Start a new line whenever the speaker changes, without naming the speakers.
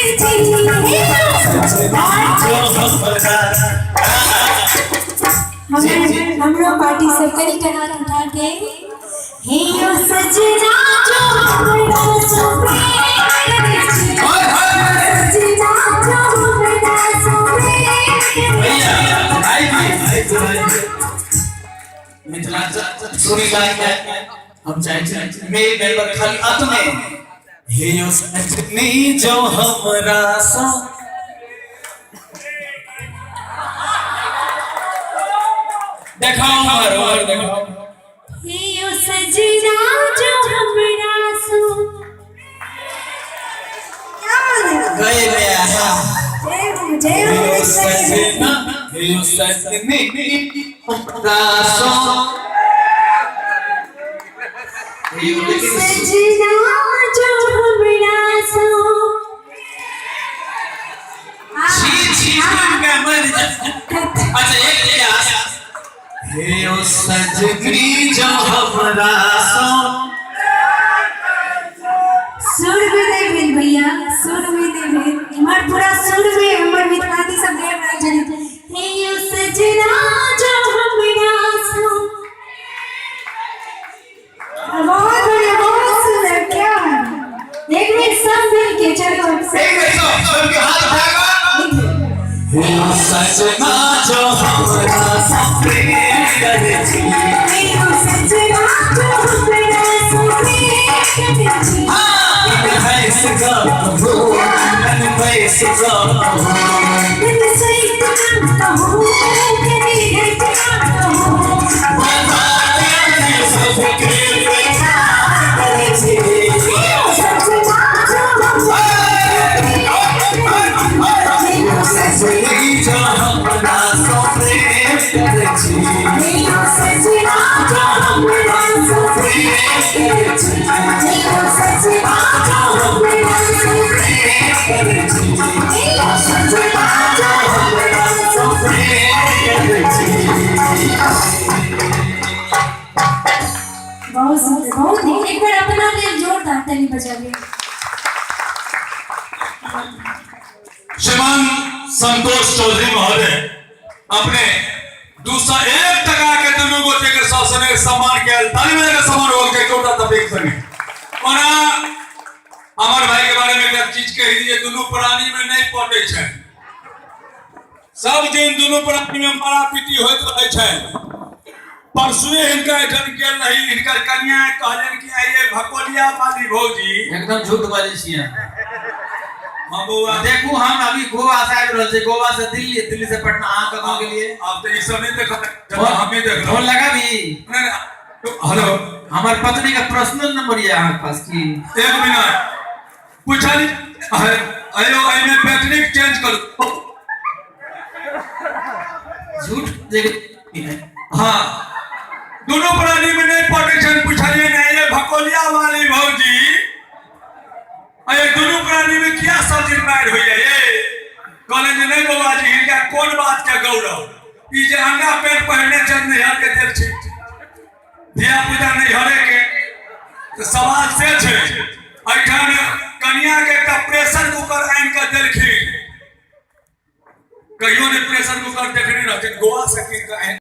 छी। हे यौ
सजना जो हमरा।
हमर हमरो पार्टी सब कनी टा हाथ उठा के। हे यौ सजना जो हमरा सो प्रेम करै छी।
हाय हाय।
सजना जो हमरा सो प्रेम करै
भैया
छी।
भाई जी भाई जी भाई जी मिथिलांचल सुनी लाइन है हम चाहे छी मेल मेंबर खाली अतने हे यो सजनी जो हमरा सो देखाओ उमर उमर देखाओ।
हे यौ सजना जो हमरा सो। क्या बात है?
गए गया।
जय हो, जय हो।
हे यो सजना, हे यो सजनी हमरा सो, हे यो लेकिन
सजना जो हमरा सो।
छी छी सुन के मर जा। अच्छा एक प्रयास। हे ओ सजनी जो हमरा सो।
सुर भी नहीं भेल भैया, सुर भी नहीं भेल। इमहर पूरा सुर में हमर मिथिलानी सब गाबि रहल छथिन। हे यौ सजना जो हमरा सो। बहुत बढ़िया, बहुत सुंदर। क्या एक मिनट, सब मिल के चलो।
एक मिनट, सबके हाथ उठाएगा। हे ओ सजना जो हमरा सो प्रेम करे छी।
हे यौ सजना जो हमरा सो प्रेम करै छी।
मन भैंस गप हो, मन भैंस गप हो।
मन सहित ना कहूँ, कभी घट ना कहूँ।
सबके करे छी।
हे यौ सजना जो हमरा हे यौ
सजनी जो हमरा सो प्रेम करे छी।
हे यौ सजना जो हमरा सो प्रेम करै छी। हे यौ सजना जो हमरा सो
प्रेम करे छी।
हे यौ सजना जो हमरा सो
प्रेम करे छी।
बहुत सुंदर, बहुत नीक। एक बार अपना लेल जोरदार ताली बजाबी।
श्रीमान संतोष चौधरी महोदय अपने 201 टका के दुनू गोटे के शासन के सम्मान के ताली बजा के सम्मान हो के जोरदार तबीक संगे। ओना अमर भाई के बारे में एक चीज कही जे दुनू प्राणी में नहीं पटे छै, सब दिन दुनू प्राणी में मारा पीटी होइत रहे छै। परसुए हिनका एठन गेल रही, हिनकर कनिया कहलनि कि आइए भकोलिया वाली भौजी।
एकदम झूठ बाजै छियै।
हाँ बौआ।
देखू, हम अभी गोवा से आबि रहल छी, गोवा से दिल्ली, दिल्ली से पटना। अहाँ कखन गेलियै?
आब तऽ ई सब नहि देखल, हमे देखलहुँ।
फोन लगाबी?
नहीं, नहीं, हेलो।
हमर पत्नी के पर्सनल नंबर ये अहाँके पास की?
एक मिनट, पूछल अयो एहिमे बैटरी चेंज करू।
झूठ जे
हाँ दोनों प्राणी में नहीं पड़े छन। पूछलिए नहीं ये भकोलिया वाली भौजी, अरे दोनों प्राणी में किया सब दिन मार होइया? ये कहले जे नहीं बाबा जी, हिनका कोन बात के गौरव, ई जे अंगा पेंट पहिरने छन नैहर के देल छी, धिया पुता नैहरे के। तऽ सवाल से छै, एहिठाम कनिया के एकटा प्रेशर कुकर आनि कऽ देलखिन, कहियो ने प्रेशर कुकर देखने रहथिन, गोवा से कीन कऽ आनि